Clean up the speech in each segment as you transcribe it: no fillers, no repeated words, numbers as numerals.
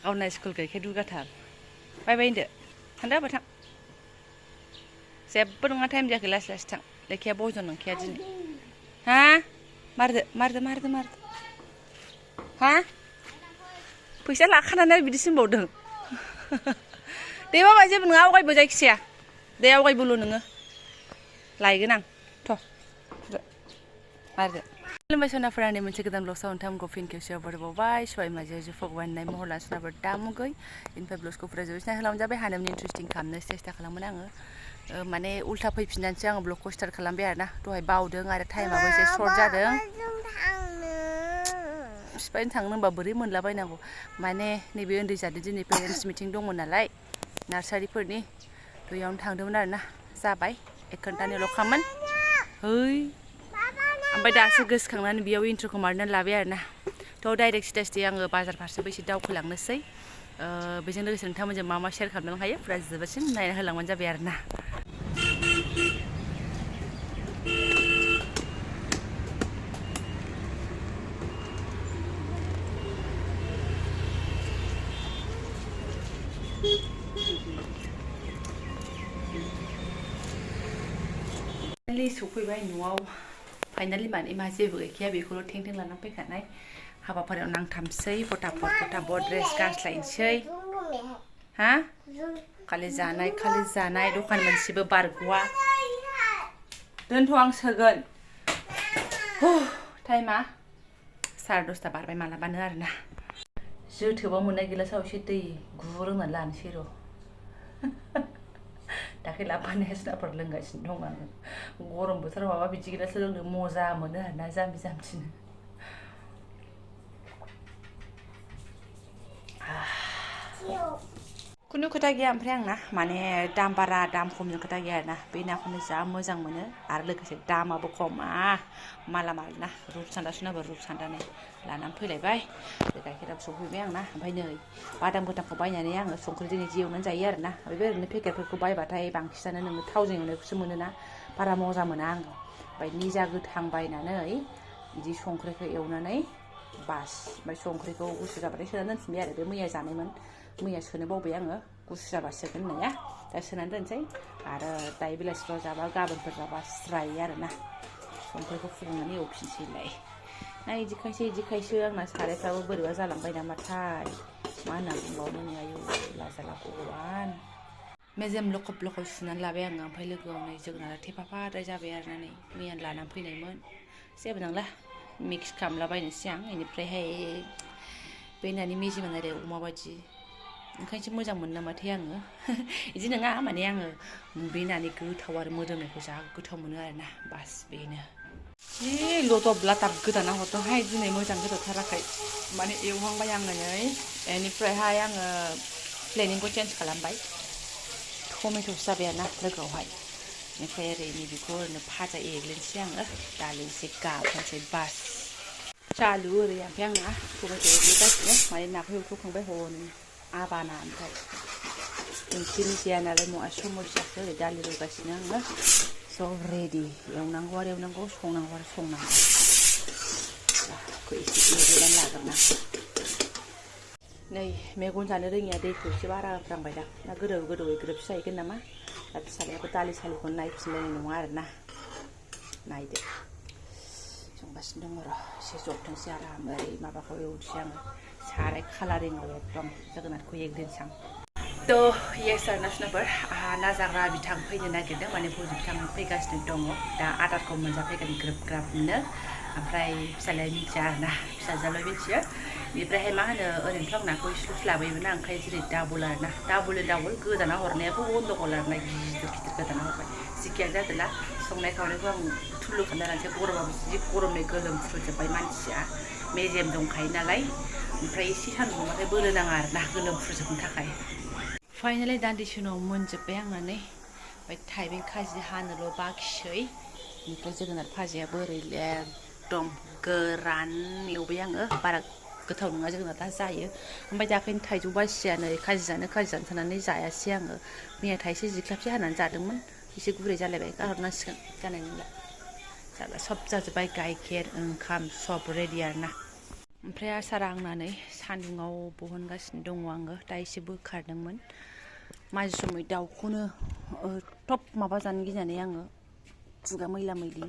गावना स्कुल गैखाय दुगाथार बाय बाय होनदो थांदो आबा थां जेबो नङा टाइम जायाखै लासै लासै थां लेखाया बयजन नंखाया दिनै हा मारदो हा फैसा लाखानानै बिदिसो होनबावदों दे बाबा जेबो नङा आवगायबो जायखिजाया दे आवगायबोल' नोङो लायगोन आं थ' मारदो खुलुमबाय सनाफोरानि मोनसे गोदान ब्लगसाव नोंथांमोनखौ फिन खेबसेयाव बरायबावबाय सबाय माजे फगवान होननाय महर लाना सोनाफोर दामुगै इनिफ्राय ब्लगसखौ फुरा जोबसिना होलांजाबाय हानायमानि इन्ट्रेस्टिं खालामनो सेस्था खालामोन आङो माने उल्था फैफिननानैसो आङो ब्लगखौ स्टार्ट खालामबाय आरोना दहाय बावदों आरो टाइमाबो एसे सर्ट जादों बिफायनो थांनो होनबा बोरै मोनलाबायनांगौ माने नैबे उन्दै जादो दिनै पेरेन्टस मिटिं दंमोन नालाय नार्सारिफोरनि बेयावनो थांदोंमोन आरोना जाबाय 1 घन्टानिल'खामोन है ओमफ्राय दासो गोसोखांनानै बेयाव इन्ट्र'खौ मारनानै लाबाय आरोना थ' डाइरेक्ट सिदा आङो बाजार फारसेबो एसे दावखोलांनोसै बेजों लोगोसे नोंथांमोनजों मा शेयार खालामनो हायो फुरा जोबोसिन नायना होलांबानो जाबाय आरोना फाइनालि सफैबाय न'आव फाइनालि माने मा जेबो गैखाया बेखौल' थें लानानै फैखानाय हाबाफारियाव नांथामसै फटाफट ड्रेस गानस्लायनोसै हा खालि जानाय दखान मोनसेबो बारग'आ दोनथ' आं सोगोन टाइमा 10:30 बारबाय मालाबानो आरोना जोथोबाव मोननाय गिलासाव एसे दै गुरुंनानै लानोसै र' दाख्लै लाबोनाया सिनाफोर लोंगासिनो दं आङो गरम बोथोराव माबा बिदि गिलासो लोंनो मजा मोनो आरोना जाम्बि जाम्बिनो खुनु खोथा गैया ओमफ्राय आंना माने दाम बारा दाम खमजों खोथा गैया आरोना बे नाखौनो जा मोजां मोनो आरो लोगोसे दामाबो खम मालामाल ना रुपसान्दा सुनाबो रुपसान्दानि लानानै फैलायबाय बे गाइखेराबो सफैबाय आंना ओमफ्राय नै बादाम गोथांखौ बायनानै आङो संख्रिजों इदि एवनानै जायो आरोना ओमफ्राय ओरैनो पेकेटफोरखौ बायबाथाय बांसिनानो नोङो थावजों एवनायखौसो मोनोना बारा मजा मोना आङो ओमफ्राय निजा गोथां बायनानै बिदि संख्रिखौ एवनानै बास ओमफ्राय संख्रिखौ गुसु जाबाथाय सोनानै दोनफिनबाय आरो बे मैया जानायमोन मैया सोनो बावबाय आङो गुसु जाबा सोगोन होननाया दा सोनानै दोनसै आरो दायो बेलासिफ्राव जाबा गाबोनफोर जाबा स्राय आरोना संख्रिखौ फुदुंनानै एवफिनसैलाय ना इदिखायसो आंना सारायफ्राबो बोरैबा जालांबाय नामाथाय मा होनना बुंबावनो नै आयु लाजाला भगवान मेजेम लखब सुनानै लाबाय आङो ओमफ्राय लोगोआव नै जोगोनारा थेफाफाद्राय जाबाय आरोना नै मैयानो लानानै फैनायमोन जेबो नंला मिक्स खालामलाबायनोसै आं बेनिफ्रायहाय बे नानि मेजेमा आरो अमा बायदि ओंखायनोसो मोजां मोनो नामाथाय आङो बिदि नङा माने आङो बे नानि गोथाव आरो मोदोमनायखौ जा गोथाव मोनो आरोना बास बेनो जि लदब लादाब गोदाना हरदोंहाय दिनै मोजां गोदाथाराखै माने एवहांबाय आङो नै बेनिफ्रायहाय आङो प्लेनिंखौ चेन्ज खालामबाय टमेट'सो जाबाय आरोना लोगोआवहाय बेनिफ्राय ओरै नैबेखौ ओरैनो भाजा एग्लिनोसै आङो दालि एसे गाबहोनोसै बास चालु ओरै ओमफ्राय आंना टमेट' एग्लिगासिनो माने नाखौ एवथ'खांबाय हनै आबाना ओमफ्राय ओंख्रिनि जाया नालाय न'आ समस्यासो ओरै दालि रुगासिनो आङो सब रेडि एवनांगौ आरो संनांगौ आरो संनांगौ एसे एवनानै लाग्रोना नै मेगन जानो रोङिया दैखौ एसे बारा होफ्रांबाय दा ना गोदौ ग्रोबसो जाहैगोन नामा दा फिसालायाबो दालि सालिखौनो नायफिनलायनाय नङा आरोना नायदो संगासिनो दङ र' एसे जबथोंसै आराम ओरै माबाखौ एवनोसै आङो साराय खालारिङाव एकदम जोगोनारखौ एग्लिनोसै आं थ' येस आरोना सुनाफोर आंहा ना जाग्रा बिथां फैनो नागिरदों माने भुजि बिथां फैगासिनो दङ दा आदारखौ मोनजाफैगोन ग्रोब ग्राबनो ओमफ्राय फिसालाया मिथिया आरोना फिसाजोआल' मिथियो बेनिफ्रायहाय मा होनो ओरैनोथ' आं नाखौ इसेल'सो लाबोयोमोन ओंखायनो जेरै डाबल आरोना डाबल गोदाना हरनायाबो गन्दगल आरोना गिदिर गोदाना हरबाय जिखियानो जादोंला संनाय खावनायखौ आं थुलु खालामना लानोसै गरमाबो जि गरमनि गोलोमफ्रुजोब्बाय मानसिया मेजेम दंखायो नालाय ओमफ्राय एसे सान्दुं दुंबाथाय बोलो नाङा आरोना गोलोमफ्रुजोबनो थाखाय फाइनालि दान्दिसे उनाव मोनजोब्बाय आंना नै ओमफ्राय थाइबें खाजि हानोल' बाखिसै बेनिफ्राय जोगोनार भाजायाबो ओरै एकदम गोरान एवबाय आङो बारा गोथाव नङा जोगोनारा जायो ओमफ्राय दाख्लैनो थाइजौ बासियानो खाजि जानो साननानै जायासै आङो मैया थाइसे जिख्लाबसे हानानै जादोंमोन एसे गुरै जालायबाय गारहरनांसिगोन जानाय नंला जाबा सब जाजोब्बाय गाइखेर ओंखाम सब रेडि आरोना ओमफ्राय आसारा आंनानै सान्दुङाव बहनगासिनो दङ आङो दा एसे बोखारदोंमोन माजे समय दाउखौनो टप माबा जानो गिनानै आङो खुगा मैला मैलि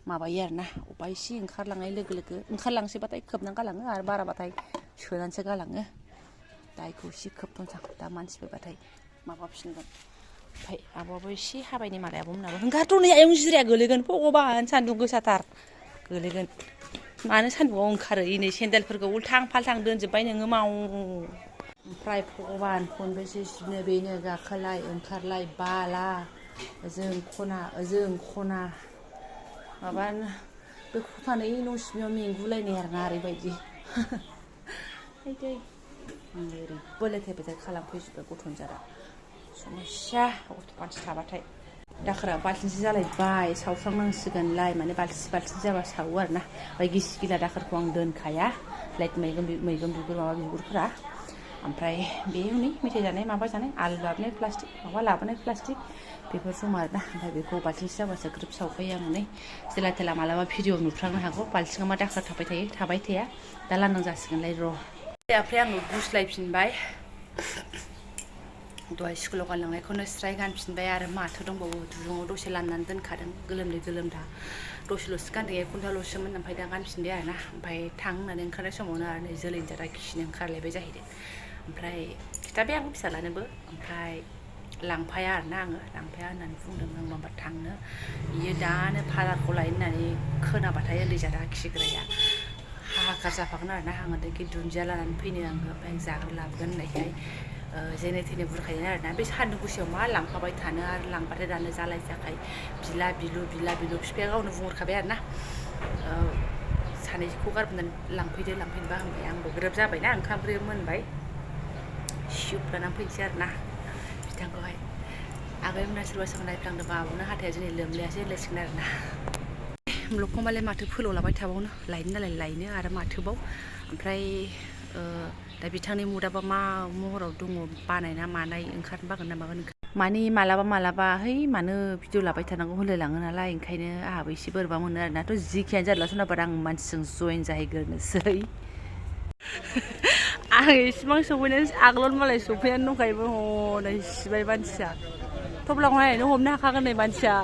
माबायो आरोना अबा एसे ओंखारलांनाय लोगो लोगो ओंखारलांसैबाथाय खोबनानै गालाङो आरो बाराबाथाय सोनानैसो गालाङो दा बेखौ एसे खोबथ'नोसां दा मानसि फैबाथाय माबाफिनगोन ओमफ्राय आब'आबो एसे हाबायनि मालाय आब'मोनाबो ओंखारथ' नै आयं जिराया गोलैगोन भगबान सान्दुं गोसाथार गोलैगोन मानो सान्दुङाव ओंखारो इनै सेन्देलफोरखौ उल्थां फाल्थां दोनजोब्बाय नोङो माव ओमफ्राय भगबान खनबेसे सिबनो बेनो गाखोलाय ओंखारलाय बाला ओजों खना माबानो बे खथानै न' सिबियाव मेंगुलायनाय आरोना ओरैबायदि ओरैबो लेथेर फेथेर खालामफैजोब्बाय गथ'नि जादा समस्या गथ' मानसि थाबाथाय दाखोरा बाल्थिंसे जालायबाय सावस्रांनांसिगोनलाय माने बाल्थिंसे जाबा सावो आरोना ओमफ्राय गिसि गिला दाखोरखौ आं दोनखाया लाइक मैगं बिगुर माबा बिगुरफोरा ओमफ्राय बे हनै मेथाइ जानाय माबा जानाय आलु लाबोनाय प्लास्टिक माबा लाबोनाय प्लास्टिक बेफोर जमा आरोना ओमफ्राय बेखौ बाल्थिंसे जाबासो ग्रोब सावखायो आं नै जेला थेला मालाबा भिडिअ नुफ्लांनो हागौ बाल्थिङा मा दाखोर थाबाय थाया दा लांदां जासिगोनलाय र' ओमफ्राय आङो गुस्लायफिनबाय दहाय स्कुलाव गानलांनायखौनो स्राय गानफिनबाय आरो माथो दंबावो दुरुङाव दसे लामनानै दोनखादों गोलोमदै गोलोमदा दसेल'सो गानदों 1 घन्टाल'सोमोन ओमफ्राय दा गानफिनबाय आरोना ओमफ्राय थां होननानै ओंखारनाय समावनो आरो नै जोलैनि जादा खिनो ओंखारलायबाय जाहैदों ओमफ्राय खिथाबाय आं फिसाज्लानोबो ओमफ्राय लांफाया आरोना आङो लांफाया होननानै बुंदों आं माबा थांनो बियो दानो फादारखौ लायनो होननानै खोनाबाथाय उन्दै जादा खिग्राया हाहाकार जाफागोन आरोना आङो दैखि दुन्दिया लानानै फैनो आङो ओमफ्राय जाग्रा लाबोगोन होननायखाय जेने थेने बुरखायो आरोना बे सान्दुं गुसेयाव मा लांफाबाय थानो आरो लांबाथाय दानो जालाय जाखाय बिला बिलु बिफाया गावनो बुंहरखाबाय आरोना सानैखौ गारबोनानै लांफैदोबा होनबाय आंबो ग्रोब जाबायना ओंखाम ओंख्रि मोनबाय सिउप लानानै फैनोसै आरोना बिथांखौहाय आगैमोना सोरबा नायफ्लांदोंबा आब'नो हाथाया दिनै लोमलायासै होनलायसिगोन आरोना ब्लगखौ मालाय माथो फोलावलाबाय थाबावनो लायनो नालाय लायनो आरो माथोबाव ओमफ्राय दा बिथांनि मुदाबा मा महराव दङ बानायना मानाय ओंखारनो बागोन ना मागोन माने मालाबा है मानो भिडिअ लाबाय थानांगौ होनलायलाङो नालाय ओंखायनो आंहाबो एसे बोरैबा मोनो आरोना थ' जिखियानो जादोला सोनाबार आं मानसिजों जइन जाहैग्रोनोसै आं इसिबां सफैनानै आगोलावनो मालाय सफैनानै दंखायोमोन हनै सिबाय मानसिया थब्लाखौ नायनानै हमनो हाखागोन नै मानसिया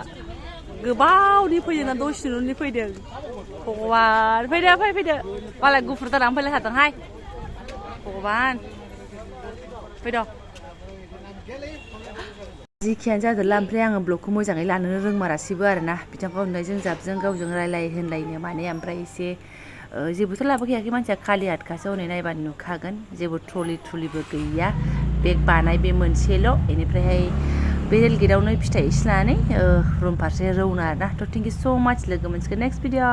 गोबावनि फैदों ना दसेनि फैदों भगबान फैदो मालाय गुफुर दानानै फैलाय थादोंहाय भगबान फैद' जिखियानो जादोंला ओमफ्राय आङो ब्लगखौ मोजाङै लानो रोंमारासैबो आरोना बिथांखौ होननायजों जाबजों गावजों रायलाय होनलायनो माने ओमफ्राय एसे जेबोथ' लाबोखायाखै मानसिया खालि आटखासो हनै नायबानो नुखागोन जेबो ट्रलिबो गैया बेग बानाय बे मोनसेल' बेनिफ्रायहाय बे रेल गेटआवनो फिथाइ एसे लानानै रुम फारसे रौना आरोना थ' थेंक इउ स' माच लोगो मोनसिगोन नेक्स्ट भिडिअ